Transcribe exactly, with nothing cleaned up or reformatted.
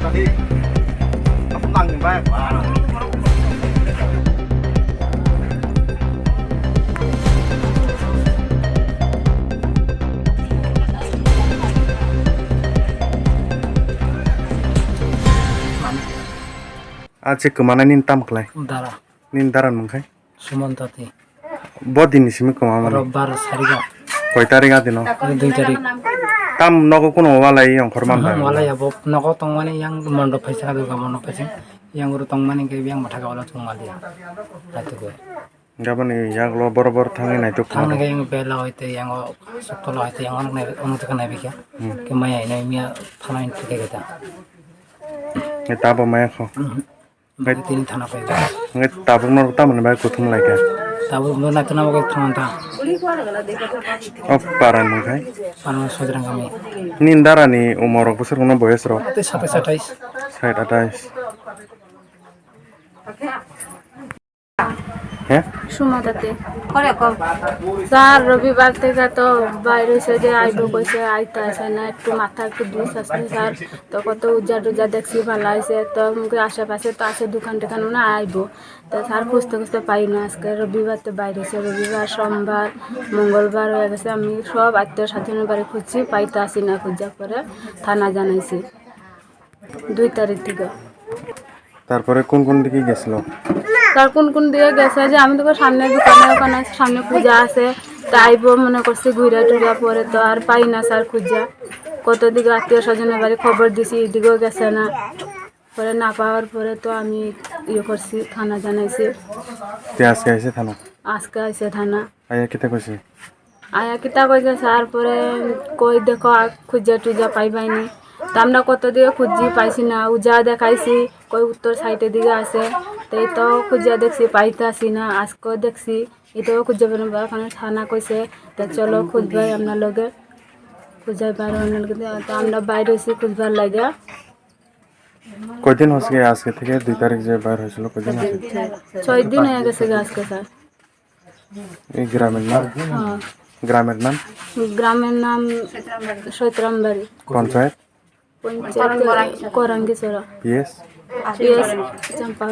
Ah, je kwmana nini tamo khlai? Dara. Nini dara ni mung khai? Suman Tati. Bo din ni simi kwma mani? Robbar sariga. Koi tarik a dino? Dui tarik. Tam nogo kuno walai yongkhor man da? Aha, walai ya, bo nogo tongmani yang mondop phaisa, Durga mondop phaisa. Yang uru tongmani ke yang matha ka wala chungma dia. Rati ko. Gabani yaglo bor bor thangwi naituk. Thangna ke yang bela hoite yang o soktola hoite yang onek nai, onek jaka nai bikya. Hmm. Ke maya ina miya thana in thike geta. Tabo maya kho. Mhm. Ngai tini thana pai. Ngai tabuk no tamoni bai kuthum lai kha. Tabuk no naituna bagwi thana ta. O para ni khai? Para Sojrang kami. Nini dara ni umor rok bwswk no boyes rok? Te satais atais. Sait atais. He? Suma Tati. Sir, robibar theke to baire se je aibo koise, aita asai na, ektu matha ektu dus asai sir. To koto uja tuja deksi bhalo aise, to mui ashepashe to ase dukan tukan mane aibo. To sir khujte khujte pai na, aske robibar to baire se, robibar, sombar, mongolbar hoye gese, ami sob attiyo swajonor bari khujchi, paita asina, khujja pore thana janaisi. Dui tarik theke. তারপরে কোন কোন দিকে গেছিল? তার কোন কোন দিকে গেছে যে আমি তো সামনে দোকানে ওখানে সামনে পূজা আছে, তাই আইবো মনে করছি ঘুরে টুরে পরে তো আর পাই না স্যার খুঁজা। কত দিকে আত্মীয় স্বজনের বাড়ি খবর দিছি, এদিকেও গেছে না। পরে না পাওয়ার পরে তো আমি ইয়ে করছি, থানা জানাইছি। তে আজকে আইছে থানা? আজকে আইছে থানা। আইয়া কিতা কইছে? আইয়া কিতা কইছে স্যার, পরে কই দেখো, আ, খুঁজা টুজা পাইবাইনি। তো আমরা কত দিয়ে খুঁজি পাইছি না, উজা দেখাইছি, কই উত্তর সাইডের দিকে আছে। তো এই তো খুঁজা দেখছি, পাইতাছি না, আজকেও দেখছি, এটাও খুঁজে বেরোবো। এখন থানা কইছে, তো চলো খুঁজবাই আমরা লগে, খুঁজাই বার অন্য লগে। তো আমরা বাইরে হইছি খুঁজবার লাগে। কয়দিন হচ্ছে আজকে থেকে দুই তারিখ যে বার হয়েছিল, কয়দিন হচ্ছে? ছয় দিন হয়ে গেছে গো আজকে স্যার। এই গ্রামের নাম? হ্যাঁ। গ্রামের নাম? গ্রামের নাম সৈতরামবাড়ি। পঞ্চায়েত? পঞ্চায়েত করাঙ্গিছড়া। পিএস? পিএস চাম্পা।